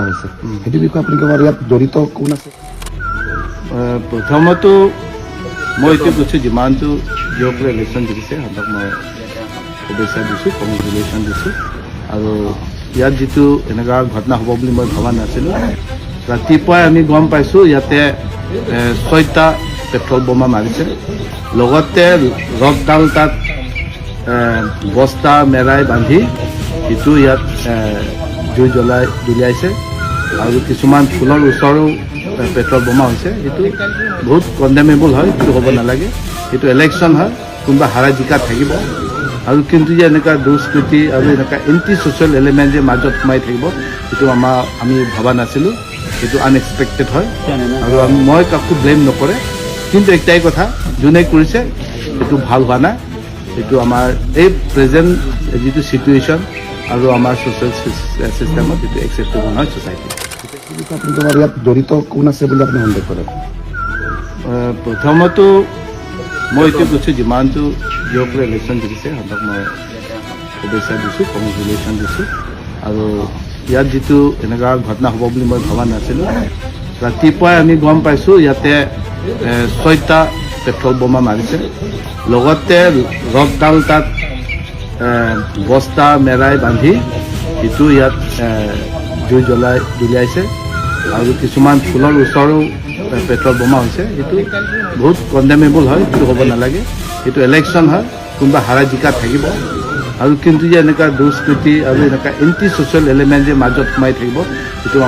হৈছে, সেইটো বিষয়ে আপুনি কিবা, ইয়াত জড়িত কোন আছে? প্ৰথমতো মই এইটো কৈছোঁ, যিমানটো যিসকলে ইলেকশ্যন জিকিছে, সিহঁতক মই শুভেচ্ছা দিছোঁ, কংগ্ৰেচুলেশ্যন দিছোঁ। আৰু ইয়াত যিটো এনেকুৱা ঘটনা হ'ব বুলি মই ভবা নাছিলোঁ। ৰাতিপুৱাই আমি গম পাইছোঁ, ইয়াতে ছয়টা পেট্ৰল বোমা মাৰিছে, লগতে ৰডডাল তাত বস্তা মেৰাই বান্ধি সিটো ইয়াত জুই জ্বলাই দলিয়াইছে আৰু কিছুমান ফুলৰ ওচৰো পেট্ৰল বোমা হৈছে। সেইটো বহুত কণ্ডেমেবল হয়, সেইটো হ'ব নালাগে। সেইটো ইলেকশ্যন হয়, কোনোবা হাৰা জিকা থাকিব। আৰু কিন্তু যে এনেকুৱা দুষ্কৃতি আৰু এনেকুৱা এণ্টি ছ'চিয়েল এলিমেণ্ট যে মাজত সোমাই থাকিব, সেইটো আমি ভবা নাছিলোঁ। সেইটো আনএক্সপেক্টেড হয় আৰু মই কাকো ব্লেম নকৰে। কিন্তু একটাই কথা, যোনে কৰিছে সেইটো ভাল হোৱা নাই। সেইটো আমাৰ এই প্ৰেজেণ্ট যিটো চিটুৱেশ্যন আৰু আমাৰ ছ'চিয়েল চিষ্টেমত সেইটো একচেপ্টেবল নহয় ছ'চাইটি। সেইটো বিষয়ে আপুনি কিবা, ইয়াত জড়িত কোন আছে বুলি আপুনি সন্দেহ কৰে? প্ৰথমতো মই এইটো কৈছোঁ, যিমানটো যিসকলে ইলেকশ্যন জিকিছে, সিহঁতক মই শুভেচ্ছা দিছোঁ, কংগ্ৰেচুলেশ্যন দিছোঁ। আৰু ইয়াত যিটো এনেকুৱা ঘটনা হ'ব বুলি মই ভবা নাছিলোঁ। ৰাতিপুৱাই আমি গম পাইছোঁ, ইয়াতে ছয়টা পেট্ৰল বোমা মাৰিছে, লগতে ৰডডাল তাত বস্তা মেৰাই বান্ধি সিটো ইয়াত জুই জ্বলাই দলিয়াইছে আৰু কিছুমান ফুলৰ ওচৰো পেট্ৰল বোমা হৈছে। সেইটো বহুত কণ্ডেমেবল হয়, সেইটো হ'ব নালাগে। সেইটো ইলেকশ্যন হয়, কোনোবা হাৰা জিকা থাকিব। আৰু কিন্তু যে এনেকুৱা দুষ্কৃতি আৰু এনেকুৱা এণ্টি ছ'চিয়েল এলিমেণ্ট যে মাজত সোমাই থাকিব, সেইটো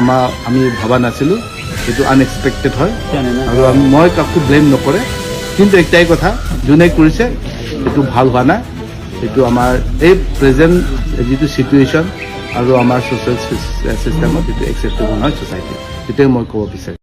আমি ভবা নাছিলোঁ। সেইটো আনএক্সপেক্টেড হয় আৰু মই কাকো ব্লেম নকৰে। কিন্তু একটাই কথা, যোনে কৰিছে সেইটো ভাল হোৱা নাই। সেইটো আমাৰ এই প্ৰেজেণ্ট যিটো চিটুৱেশ্যন আৰু আমাৰ ছ'চিয়েল চিষ্টেমত সেইটো একচেপ্টেবল নহয় ছ'চাইটি। সেইটোৱে মই ক'ব বিচাৰিম।